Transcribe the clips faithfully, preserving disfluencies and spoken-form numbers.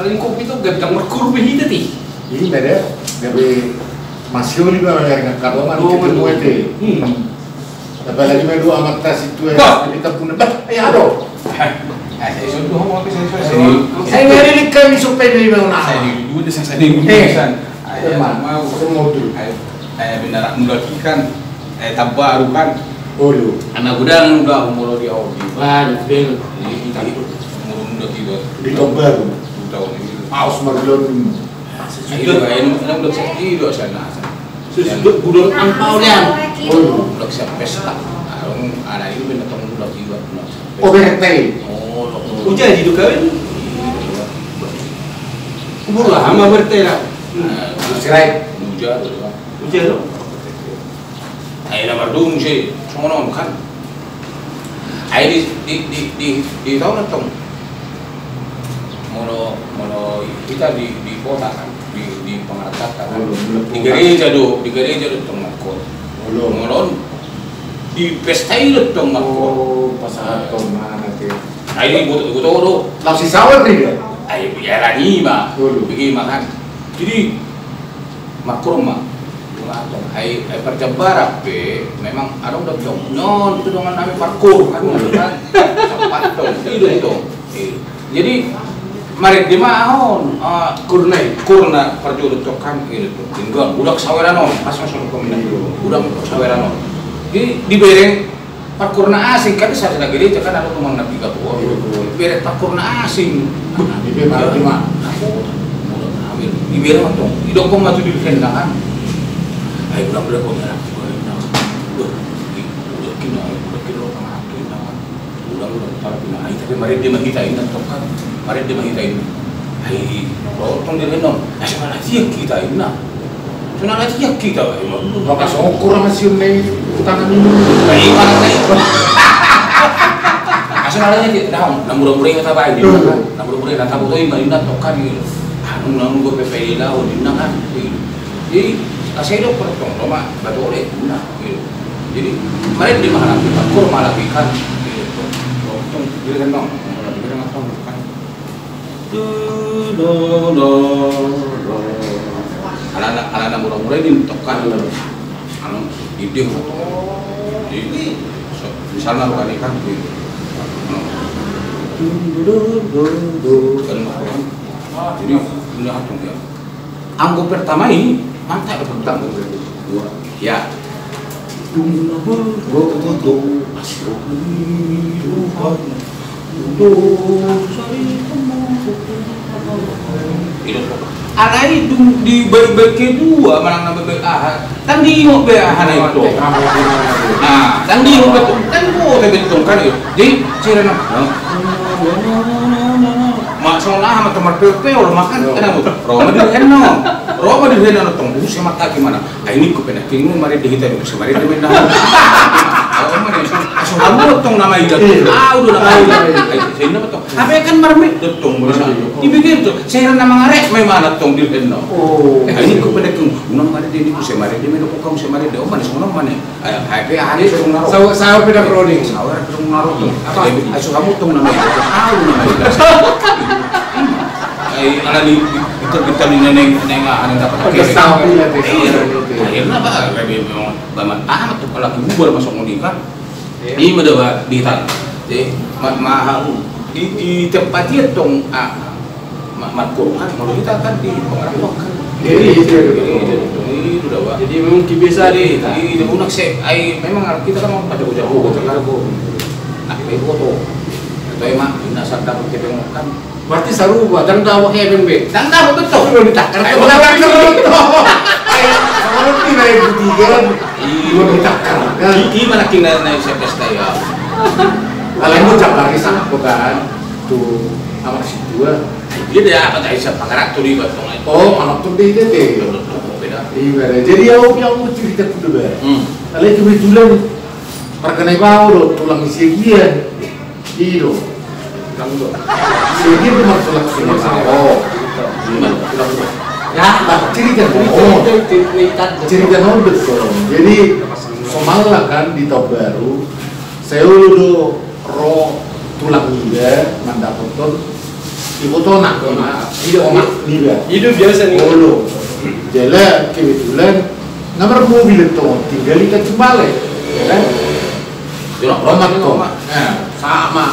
Paling kopi tu gabe tang merkur be hita ti. Iya, ada. Gabe masih oli ba, yang kadongan. Oh, itu betul. Semua itu. Hmm. Apalagi ma dua amat tas itu ya. Bah. Kita punya. Bah, ya, aduh. Eh, saya suruh dua, saya suruh. Saya nggak ada di kami supaya dari mana. Saya di dua, saya, saya di dua, eh, saya. Ayo, teman. Mau. Semua dulu. Ayo. Eh, benar, mulai kan, eh, tambah arukan. Oh, lu. Anak gudang udah umur dia hobi. Wah, betul. Ini, ini, umur udah tiba. Di Tobaru. Dua tahun ini. Aus marlon. Ayo, ayo, ayo, udah, udah, sana, sana. Sesudah gudang ampau lian. Oh, lu. Udah siap pesta. Arung, anak ini benar tahun udah tiba, udah siap pesta. Oh, berarti. Oh, lo. Udah jadi tuh kawin? Iya. Umur lah, sama berarti lah. Hmm. Nah, sirai. Udah, udah. Udah, lo. Ai na mardongan muse songon on kan. Ai di, di, di, di, di taon antong. Molo, molo hita di, di kota kan, di, di pangarantoan kan. Oh, di gereja do, di gereja do tong markor. Molo on di pesta i do tong markor. Oh, pasahat tong mana te. Ai di boto, boto do. Laos si sawer ni dia. Ai biar ni ma. Begi ma kan. Jadi markor ma. Ai, ai parjambaran pe memang adong do tong. Nyon tu dongan nami markor kan, kan. Sapat tong, i do tong. Jadi marende ma on, ah, kurna i, kurna parjolo tong kan, i do tong. Tinggal budak saweran on, pas masuk ke minum dulu. Budak saweran on. Jadi dibereng Parkurna asing kan, di sada gereja kan ada rumah nabi katuo. Iya, betul. Bere parkurna asing. Nah, di bere ma, di bere ma. Aku, aku, aku, di bere ma tong. Didok ma tu dirhenna kan. Ai ulang, ulang, ulang, ulang. Wah, di, ulang kina, ulang kina, ulang kina. Ulang, ulang, ulang kina. Ai tapi marende ma hita inna tong kan. Marende ma hita inna. Ai, ulang tong dirhenna. Ai, songon na tiak hita inna. Songon na tiak hita, ai, ma. Maka songkur ama siun na i, tangan i. Ai, mana na i. Ai, songon na tiak hita, na mura-mura i ma tabaen, na mura-mura i na taboto i ma, inna tong kan i. Anu, anu, gue pepe i lao, inna kan. Jadi, asa i do pertong, lo ma, batole, inna. Jadi, marende ma halak i, parkur ma halak i kan. Tong, tong, dia kan, tong. Dia kan, tong, kan. Alana, alana mura-mura i di tongkan. Anu, ide. Di, so, misalna roha ni kan di. Kan, jadi, ini atur dia. Anggo pertama i, mantap do pertama. Dua. Ya. Dung na bergodo, asro. Alai dung di bait-bait kedua, manang na bait-bait aha. Ndang diingot be aha na i tong. Nah, ndang diingot be tong. Ndang diingot be tong kan i. Jadi, sira na. Ma, songon aha ma tong marpeol-peol, makan, kan, ro ma dirhenna on. Ro ma dirhenna on tong, buset, mata gimana? Ai ningku pe nangkin marende hita, buset, marende ma inna. Au ma na, aso hamu tong na maida. Au do na maida. Ai, sai inna ma tong. Hape kan marmit do tong, buset. Dibikin tong, sai inna na mangarek ma imana tong dirhenna on. Ai ningku pe nangkin, unang marende ningku, sai marende ma inna, buset, sai marende, au ma na, songon on ma na. Ai, ai, pe, aha ni, saur, saur pe dang ro ni. Saur pe dang ro ni. Apa? Ai, so hamu tong na maida. Au na maida. Ai, ala ni, di, di, di, di, di, neng, neng, ah, neng dapat. Oke, saur pe, ya, pe, saur pe. Akhirna, ba, gabe memang, ba, ma, ah, tu kalau aku bubar masuk ni kan. Iya. Ima da, ba, di tan. Jadi, ma, ma, di, di tempat dia tong, ah, Ma-, markor kan, molo hita kan di pangarantoan kan. Jadi, itu, jadi, itu, itu, itu, itu, itu, itu, itu. Jadi, memang kebiasaan di, di, di unak se, ai, memang kita kan orang pada jago, jago, jago. Nah, bego tuh. Atau emang, ini asal dapat kepeng kan. Berarti sarupa, ndang dapat kepeng be. Ndang dapat betul. Belum ditakar. Ai, belum ditakar betul. Ai, kalau tidak ibu tiga, iya. Belum ditakar, kan? I, i mana kena naik siapa saya? Kalau mau jabar di sana, kan? Tu amak si tua. Dia dia apa tadi siapa pangaranto di Batong itu. Oh, anak tu dia dia. Beda. Iya, beda. Jadi au, au cerita tu dia. Hmm. Alai kebetulan marga Naibaho do tulang Siagian. Iyo. Tulang do. Siagian do martulang Naibaho. Tulang do. Ya, bah, cerita no. Cerita, cerita, cerita. Cerita no betul. Jadi, somalna kan di Taon Baru. Sai olo do ro tulang iba mandapothon Ibotona, ima, i do omak niba. I do biasa ni. Olo. Jala kebetulan na marmobil antong tinggal di Tanjung Balai, ya kan? Ro ma antong. Nah, sahat ma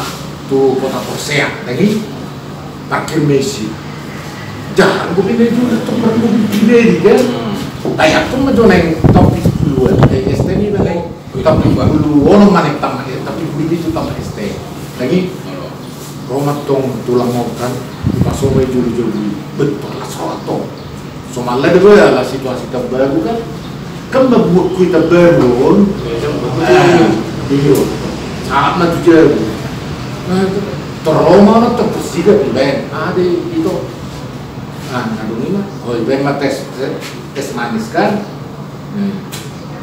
tu Kota Porsea, lagi parkir ma i. Jarang huboto antong marmobil pribadi kan. Tahe antong ma jo naeng taon pitu pulu an, eh, S T niba naeng. Taon pitu pulu onom ma naeng tamat, eh, taon pitu pulu pitu tamat S T. Lagi ro ma antong tulang on kan, pas ro ma i jolo-jolo i, betul las ro antong. Somalna da boha, ala situasi tambaru kan. Kan mambuat kue tambaru on. Iyo. Sahat ma tu jabu. Nah, tor ro ma on antong, tor sida ibaen. Ade, ito. Ah, na dung i ma. Oh, ibaen ma tes, tes manis kan. Nah,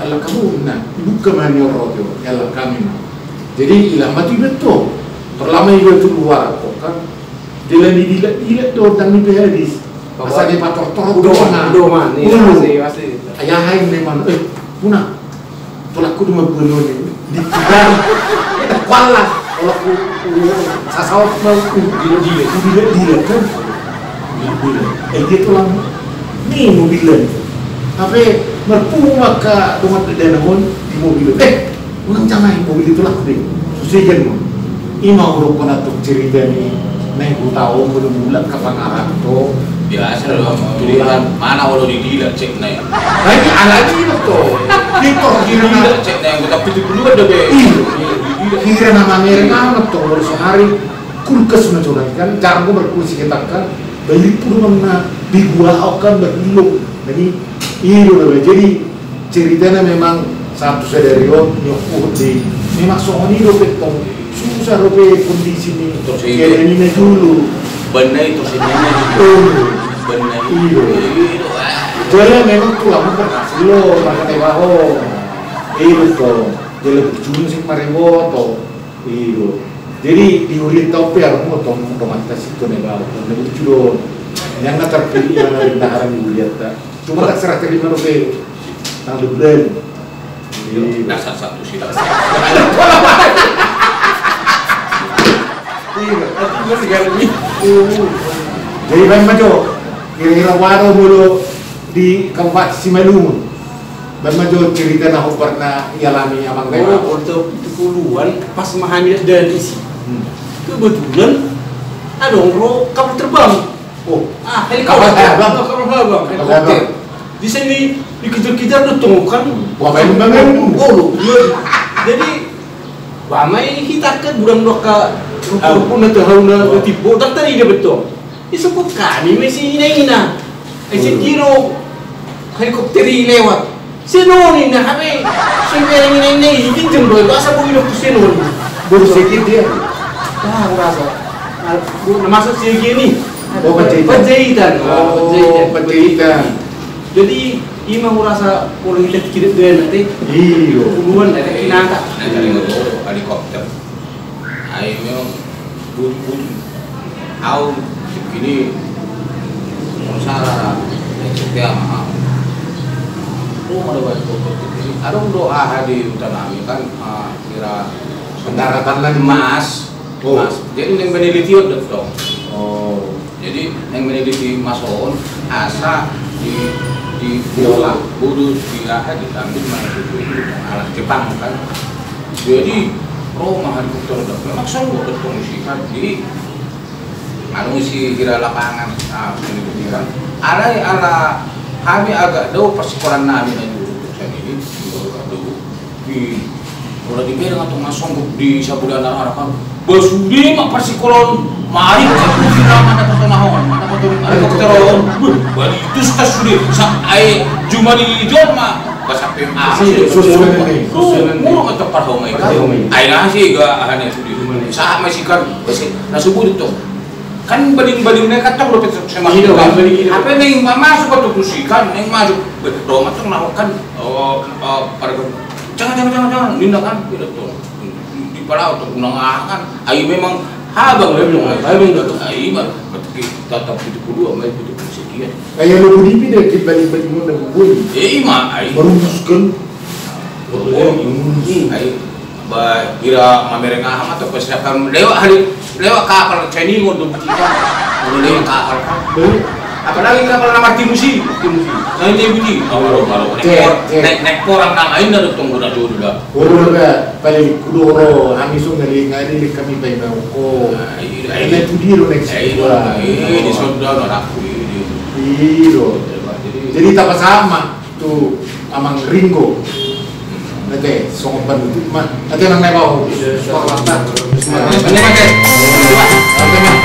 ala kamu na, ibuka ma ni roti on, ala kami ma. Jadi, ilang ma tu iba antong. Tor laho ma iba tu luar, kan. Jala ni dilat-dilat do, ndang ni pe habis. Asa ni pator-tor. Udo ma, udo ma, ni, udo. Pasti, pasti. Ai aha i memang, eh, puna. Tulangku do mambuat on i. Di tukang. Kuala. Kalau ku, ku, sasaut ma, ku, dilat-dilat. Dilat-dilat kan. Dilat-dilat. Eh, dia tulang. Ni mobil an. Hape marpungu ma angka dongan dana on di mobil. Eh, unang jamai mobil i, tulangku do i. Susegan ma. Ima hudokkon antong cerita ni naeng hutaon molo mulak angka pangaranto. Biasa do, tulang. Mana olo didilat cek na i. Nah, ini alani do to. Ditor didilat cek na i, anggota pitu pulu an da be. Iya. Didilat. Hira na mamereng amat to, molo sonari kulkas ma jo na i kan, jarang do markulkas hita kan. Bairi pun na di gua kan berlilung. Jadi, iya do, jadi, ceritana memang sahat tu sadari on, nyokot di. Memang songon i dope tong. Susah dope kondisi ni. Tor sehingga. Kena ni na dulu. Bana i tor sehingga. Oh. Bana i. Iya. Iya, ah. Jala memang tulang berhasil lo, makanya baho. Iya, betul. Jala berjumlah sih kemarin boto. Iya. Jadi, di huria tau pe, armu tong, tong atas itu nih, Bang. Tong itu do. Yang nggak terpilih, yang nggak ada di huria ta. Cuma tak serah terima dope. Tang lebulan. Iya. Dasar satu sila. Iya, tapi gue segala ini. Jadi, Bang Majo, kira-kira waro molo di Kabupaten Simalungun. Baen ma jo cerita na hombar na dialami amang na i. Oh, umur pitu puluan, pas ma hami dadi si. Hmm. Kebetulan adong ro kapal terbang. Oh. Ah, helikopter. Kapal terbang. Oh, kapal terbang, helikopter. Kapal terbang. Di sini dikejar-kejar do tong kan. Wah, baen bangen. Oh, lo, iya. Jadi, wah, ma i hita kan godang do angka rumput-rumput na tu hau na, oh, na timbo, ndang tarida be tong. Disebut hami ma si ina-ina. Ai, hmm, sitiro helikopter i lewat. Senoni na hape. Sampe ina-ina i, pinjam do, asa boi do tu senoni. Baru sakit dia. Ah, merasa. Ah, bu-, na masuk si gini. Oh, Panjaitan. Panjaitan. Ah, oh, Panjaitan. Panjaitan. Jadi, ima merasa orang kita tidak ada nanti. Iya. Puluan ada kinata. Nah, tadi mau helikopter. Ai memang butuh, butuh. Au, ini, masalah, ya, setia ma au. Lu mau dapat foto ini. Adong do aha di huta nami kan, ah, kira pendaratan lagi. Emas. Oh. Emas. Jadi, naeng meneliti on do tong. Oh. Jadi, naeng meneliti emas on, asa di, di, diolah, budus, di aha, diambil ma i tu, tu, tu, alat Jepang kan. Jadi, ro ma helikopter on, memang songgot do tong isi kan, di, anu, isi kira lapangan, ah, ini kan. Alai ala hami agak dao parsikolaan nami na jolo, sian i, agak dao. Di, ora dibereng antong na songgot di sabodana anak-anak kan. Bah, sude ma parsikolaan, mari tu sirama na patonahon, na patonahon helikopter on. Bah, balitus ta sude, sa-, ai, jumadi jolma. Bah, sampe, ah, sude, sude, sude, sude. Muruk antong parhomai. Parhomai. Ai, na si ga, aha ni, sude. Sahat ma si kan, na sude do tong. Kan bading-bading na i kan tong dope semak. Iya, kan bading i. Hape naeng ma masuk antong tu si kan, naeng masuk. Betul dong antong na kan, oh, oh, pada kan. Jangan, jangan, jangan, jangan. Ninna kan, tidak tong. Di, di pala tong unang aha kan. Ai memang habang, memang habang. Ai ma, berarti tatap pitu puluan, ma i pitu puluan sekian. Kayak lo budi pide, di bading-bading na bubun. Eh, ima, ai. Baru kan. Baru kan. Ai. Ba, hira mamereng aha ma, tong persiapan lewat hari, lewat kapal Chinese do buti kan. Boleh kapal kan? Boleh. Apalagi kapal na martimusi, timusi. Nah, ini buti. Oh, kalau, kalau naik, naik porang nama ini ada tunggu dah dulu dah. Boleh, boleh. Paling kudu ro, kami sung dari ngari kami paimau ko. Nah, iya, iya. Ada tu dia lo next. Iya, iya, di sana dah aku ini. Iya. Jadi tak sama. Tu Amang Ringo. Ate, songon panutup ma. Ate, Amang Nai Bao. Hormat ma. Ate, Amang.